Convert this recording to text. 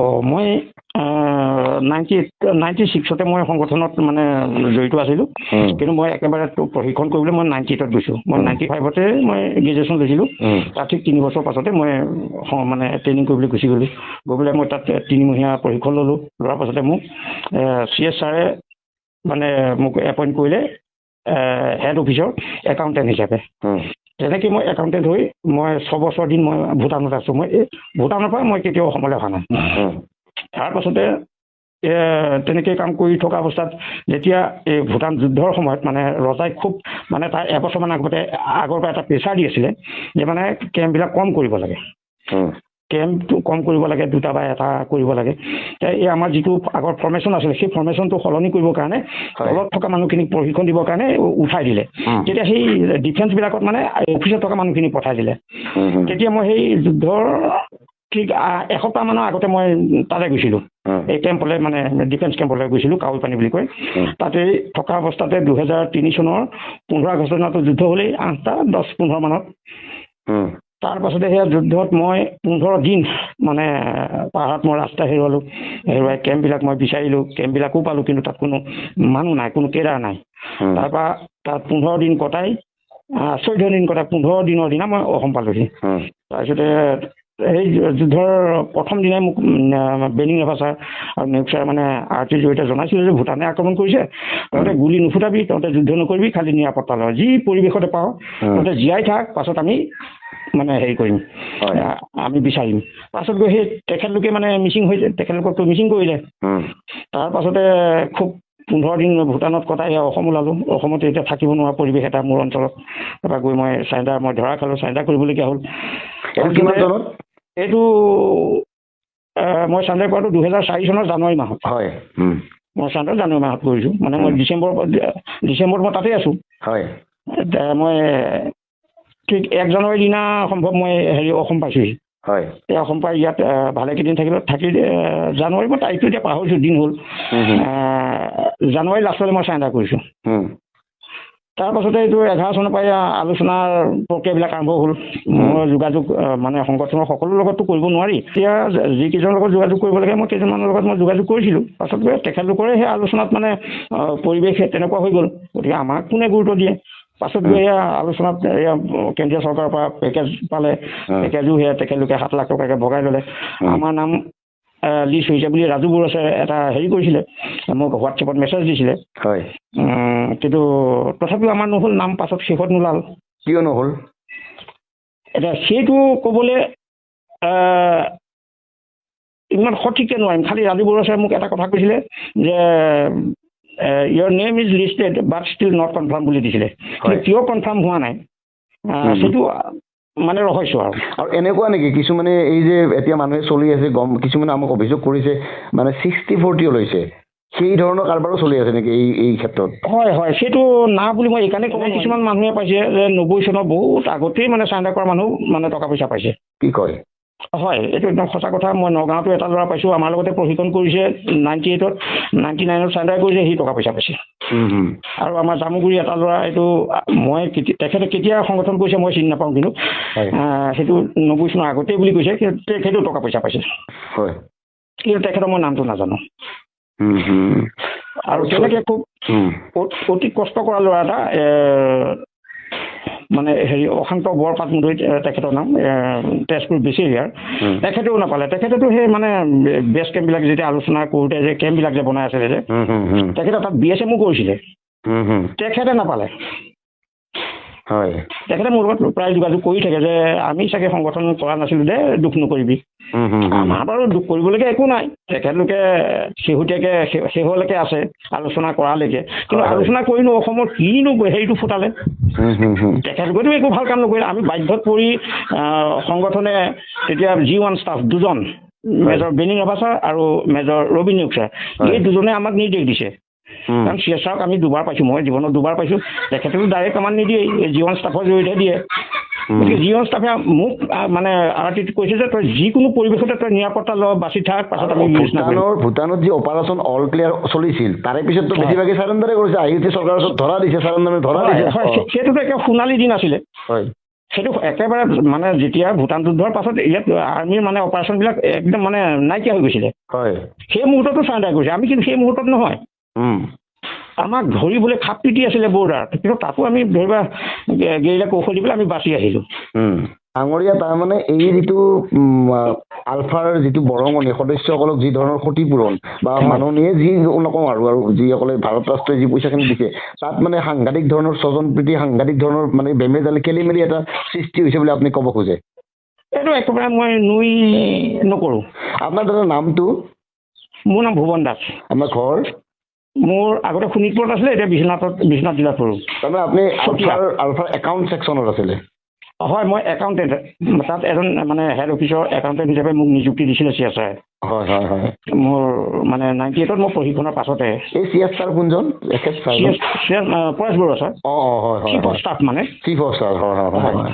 অঁ, মই 96তে মই সংগঠনত মানে জড়িত আছিলোঁ। কিন্তু মই একেবাৰে প্ৰশিক্ষণ কৰিবলৈ মই 98ত গৈছোঁ। মই 95তে মই গ্ৰেজুৱেশ্যন লৈছিলোঁ। তাৰ ঠিক 3 বছৰ পাছতে মই মানে ট্ৰেইনিং কৰিবলৈ গুচি গ'লোঁ। গৈ পেলাই মই তাত 3মহীয়া প্ৰশিক্ষণ ল'লোঁ। লোৱাৰ পাছতে মোক চি এছ ছাৰে মানে মোক এপইণ্ট কৰিলে হেড অফিচৰ একাউণ্টেণ্ট হিচাপে। তেনেকৈ মই একাউণ্টেণ্ট হৈ মই 6 বছৰ দিন মই ভূটানত আছোঁ। মই এই ভূটানৰ পৰা মই কেতিয়াও অসমলৈ অহা নাই। তাৰপাছতে তেনেকৈ কাম কৰি থকা অৱস্থাত যেতিয়া এই ভূটান যুদ্ধৰ সময়ত মানে ৰজাই খুব মানে তাৰ এবছৰমান আগতে আগৰ পৰা এটা প্ৰেছাৰ দি আছিলে যে মানে কেম্পবিলাক কম কৰিব লাগে, কেম্পটো কম কৰিব লাগে, 2টা বা 1টা কৰিব লাগে। এই আমাৰ যিটো আগৰ ফৰ্মেশ্যন আছিলে সেই ফৰ্মেশ্যনটো সলনি কৰিবৰ কাৰণে তলত থকা মানুহখিনিক প্ৰশিক্ষণ দিবৰ কাৰণে উঠাই দিলে। তেতিয়া সেই ডিফেন্সবিলাকত মানে অফিচত থকা মানুহখিনিক পঠাই দিলে। তেতিয়া মই সেই যুদ্ধৰ ঠিক এসপ্তাহমানৰ আগতে মই তালৈ গৈছিলোঁ, এই কেম্পলৈ, মানে ডিফেন্স কেম্পলৈ গৈছিলোঁ, কাউলপানী বুলি কয়। তাতে থকা অৱস্থাতে 2003 চনৰ 15 আগষ্টৰ দিনাটো যুদ্ধ হ'লেই 8:10-15 মানত। তাৰপাছতে সেয়া যুদ্ধত মই 15 দিন মানে পাহাৰত মই ৰাস্তা হেৰুৱালোঁ। হেৰুৱাই কেম্পবিলাক মই বিচাৰিলোঁ, কেম্পবিলাকো পালোঁ, কিন্তু তাত কোনো মানুহ নাই, কোনো কেডাৰ নাই। তাৰপৰা তাত 15 দিন কটাই 14 দিন কটাই 15 দিনৰ দিনা মই অসম পালোহি। তাৰপিছতে সেই যুদ্ধৰ প্ৰথম দিনাই মোক বেনিং ৰাভা ছাৰ আৰু নেওগ ছাৰ মানে আৰ টিৰ জৰিয়তে জনাইছিলে যে ভূটানে আক্ৰমণ কৰিছে, তহঁতে গুলি নুফুটাবি, তহঁতে যুদ্ধ নকৰিবি, খালি নিৰাপত্তা ল, যি পৰিৱেশতে পাওঁ তহঁতে জীয়াই থাক, পাছত আমি মানে হেৰি কৰিম, আমি বিচাৰিম। পাছত গৈ সেই তেখেতলোকে মানে মিচিং হৈ তেখেতলোককতো মিচিং কৰিলে। তাৰপাছতে খুব 15 দিন ভূটানত কটাই অসম ওলালোঁ। অসমত এতিয়া থাকিব নোৱাৰা পৰিৱেশ এটা মোৰ অঞ্চলত। তাৰপৰা গৈ মই চাৰেণ্ডাৰ, মই ধৰা খালোঁ, চাৰেণ্ডাৰ কৰিবলগীয়া হ'ল। এইটো মই চাৰেণ্ডাৰ কৰাটো 2004 চনৰ জানুৱাৰী মাহত। হয়, মই চাৰেণ্ডাৰ জানুৱাৰী মাহত কৰিছোঁ। মানে মই ডিচেম্বৰত মই তাতেই আছোঁ। হয়, মই ঠিক 1 জানুৱাৰীৰ দিনা সম্ভৱ মই হেৰি অসম পাইছোঁহি। হয়, এই অসম পাই ইয়াত ভালেকেইদিন থাকিলোঁ। থাকি জানুৱাৰী মই তাৰিখটো এতিয়া পাহৰিছোঁ, দিন হ'ল। জানুৱাৰী লাষ্টলৈ মই চাৰেণ্ডাৰ কৰিছোঁ। তাৰপাছতে এইটো 11 চনৰ পৰাই আলোচনাৰ প্ৰক্ৰিয়াবিলাক আৰম্ভ হ'ল। মই যোগাযোগ মানে সংগঠনৰ সকলোৰ লগততো কৰিব নোৱাৰি। এতিয়া যিকেইজনৰ লগত যোগাযোগ কৰিব লাগে মই কেইজনমানৰ লগত মই যোগাযোগ কৰিছিলোঁ। পাছত গৈ তেখেতলোকৰে সেই আলোচনাত মানে পৰিৱেশ তেনেকুৱা হৈ গ'ল। গতিকে আমাক কোনে গুৰুত্ব দিয়ে? পাছত গৈ এয়া আলোচনাত এয়া কেন্দ্ৰীয় চৰকাৰৰ পৰা পেকেজ পালে, পেকেজো সেয়া তেখেতলোকে 7 লাখ টকাকৈ ভগাই ল'লে। আমাৰ নাম লিষ্ট হৈছে বুলি ৰাজু বৰুৱা ছাৰে এটা হেৰি কৰিছিলে, মোক হোৱাটছএপত মেছেজ দিছিলে। হয়, কিন্তু তথাপিও আমাৰ নহ'ল নাম, পাছত শেষত নোলাল। কিয় নহ'ল এতিয়া সেইটো ক'বলৈ ইমান সঠিককৈ নোৱাৰিম। খালি ৰাজু বৰুৱা ছাৰে মোক এটা কথা কৈছিলে যে your name is listed but still not confirm বুলি দিছিলে। কিন্তু কিয় কনফাৰ্ম হোৱা নাই সেইটো মানে ৰহস্য। আৰু এনেকুৱা নেকি কিছুমানে এই যে এতিয়া মানুহে চলি আছে গম, কিছুমানে আমাক অভিযোগ কৰিছে মানে 60-40 লৈছে, সেই ধৰণৰ কাৰবাৰো চলি আছে নেকি এই ক্ষেত্ৰত? হয় হয়, সেইটো না বুলি মই এইকাৰণে কওঁ, কিছুমান মানুহে পাইছে যে 90 চনৰ বহুত আগতেই মানে চাৰেণ্ডাৰ কৰা মানুহ মানে টকা পইচা পাইছে। কি কয়? হয়, এইটো একদম সঁচা কথা। মই নগাঁৱতো এটা ল'ৰা পাইছোঁ, আমাৰ লগতে প্ৰশিক্ষণ কৰিছে 98ত, 99ত চাৰেণ্ডাৰ কৰিছে, সি টকা পইচা পাইছে। আৰু আমাৰ জামুগুৰি এটা ল'ৰা, এইটো মই তেখেতে কেতিয়া সংগঠন কৰিছে মই চিনি নাপাওঁ, কিন্তু সেইটো 90 চনৰ আগতেই বুলি কৈছে, কিন্তু তেখেতেও টকা পইচা পাইছে। হয়, কিন্তু তেখেতৰ মই নামটো নাজানো। আৰু তেনেকৈ খুব অতি কষ্ট কৰা ল'ৰা এটা, মানে হেৰি অশান্ত বৰপাত মুদৈত তেখেতৰ নাম, তেজপুৰ বেচেৰিয়াৰ, তেখেতেও নাপালে। তেখেতেতো সেই মানে বেছ কেম্পবিলাক যেতিয়া আলোচনা কৰোঁতে যে কেম্পবিলাক যে বনাই আছিলে যে, তেখেতে তাত BSMো কৰিছিলে, তেখেতে নাপালে। হয়, তেখেতে মোৰ লগত প্ৰায় যোগাযোগ কৰি থাকে যে আমি চাগে সংগঠন কৰা নাছিলোঁ দে, দুখ নকৰিবি। আমাৰ বাৰু দুখ কৰিবলগীয়া একো নাই, তেখেতলোকে শেহতীয়াকৈ শেহলৈকে আছে আলোচনা কৰালৈকে। কিন্তু আলোচনা কৰিনো অসমৰ কিনো হেৰিটো ফুটালে, তেখেতলোকেতো একো ভাল কাম নকৰিলে। আমি বাধ্যত পৰি সংগঠনে তেতিয়া G1 staff দুজন, মেজৰ বেনিং ৰাভা ছাৰ আৰু মেজৰ ৰবি নেওগ ছাৰ, এই দুজনে আমাক নিৰ্দেশ দিছে। কাৰণ চি এছ ছাৰক আমি দুবাৰ পাইছোঁ, মই জীৱনত দুবাৰ পাইছোঁ। তেখেতেতো ডাইৰেক্ট আমাক নিদিয়ে, এই G1 ষ্টাফৰ জৰিয়তে দিয়ে। গতিকে G1 ষ্টাফে মোক মানে আৰ টিত কৈছে যে তই যিকোনো পৰিৱেশতে তই নিৰাপত্তা ল, বাচি থাক, পাছত আমি ভূটানত যি অপাৰেশ্যন অল ক্লিয়াৰ চলিছিল তাৰে পিছততো বেছিভাগে চাৰেণ্ডাৰে কৰিছে, আহি চৰকাৰৰ ওচৰত ধৰা দিছে, চাৰেণ্ডাৰে ধৰা দিছে। হয়, সেইটোতো একে সোণালী দিন আছিলে। হয়, সেইটো একেবাৰে মানে যেতিয়া ভূটান যুদ্ধৰ পাছত ইয়াত আৰ্মিৰ মানে অপাৰেশ্যনবিলাক একদম মানে নাইকিয়া হৈ গৈছিলে, সেই মুহূৰ্ততো চাৰেণ্ডাৰ কৰিছে। আমি কিন্তু সেই মুহূৰ্তত নহয়, আমাক ধৰিবলৈ খাপ পিটি আছিলে বৰ্ডাৰত, কিন্তু তাতো আমি ধৰিবা গেৰিলা কৌশল দি পেলাই আমি বাচি আহিলোঁ। ডাঙৰীয়া, তাৰমানে এই যিটো আলফাৰ যিটো বৰঙণি, সদস্যসকলক যি ধৰণৰ ক্ষতিপূৰণ বা মাননীয়ে যি নকওঁ আৰু আৰু যিসকলে ভাৰত ৰাষ্ট্ৰই যি পইচাখিনি দিছে, তাত মানে সাংঘাতিক ধৰণৰ স্বজন প্ৰীতি, সাংঘাতিক ধৰণৰ মানে বেমেজালি খেলি মেলি এটা সৃষ্টি হৈছে বুলি আপুনি ক'ব খোজে? এইটো একেবাৰে মই নুই নকৰোঁ। আপোনাৰ দাদা নামটো? মোৰ নাম ভুৱন দাস। আপোনাৰ ঘৰ? মোৰ আগতে শোণিতপুৰত আছিলে, এতিয়া বিশ্বনাথ জিলাত পৰোঁ। তাৰমানে আপুনি আলফাৰ একাউণ্ট ছেকশ্যনত আছিলে? হয়, মই একাউণ্টেণ্ট, তাত এজন মানে হেড অফিচৰ একাউণ্টেণ্ট হিচাপে মোক নিযুক্তি দিছিলে চি এছ I. হয় হয় হয়। মোৰ মানে 98ত মই প্ৰশিক্ষণৰ পাছতে। এই চি এছ ছাৰ কোনজন? পৰেশ বৰুৱা ছাৰ। অঁ অঁ হয় হয়। চিফ অফ ষ্টাফ মানে। চিফ অফ ষ্টাফ, হয় হয় হয়।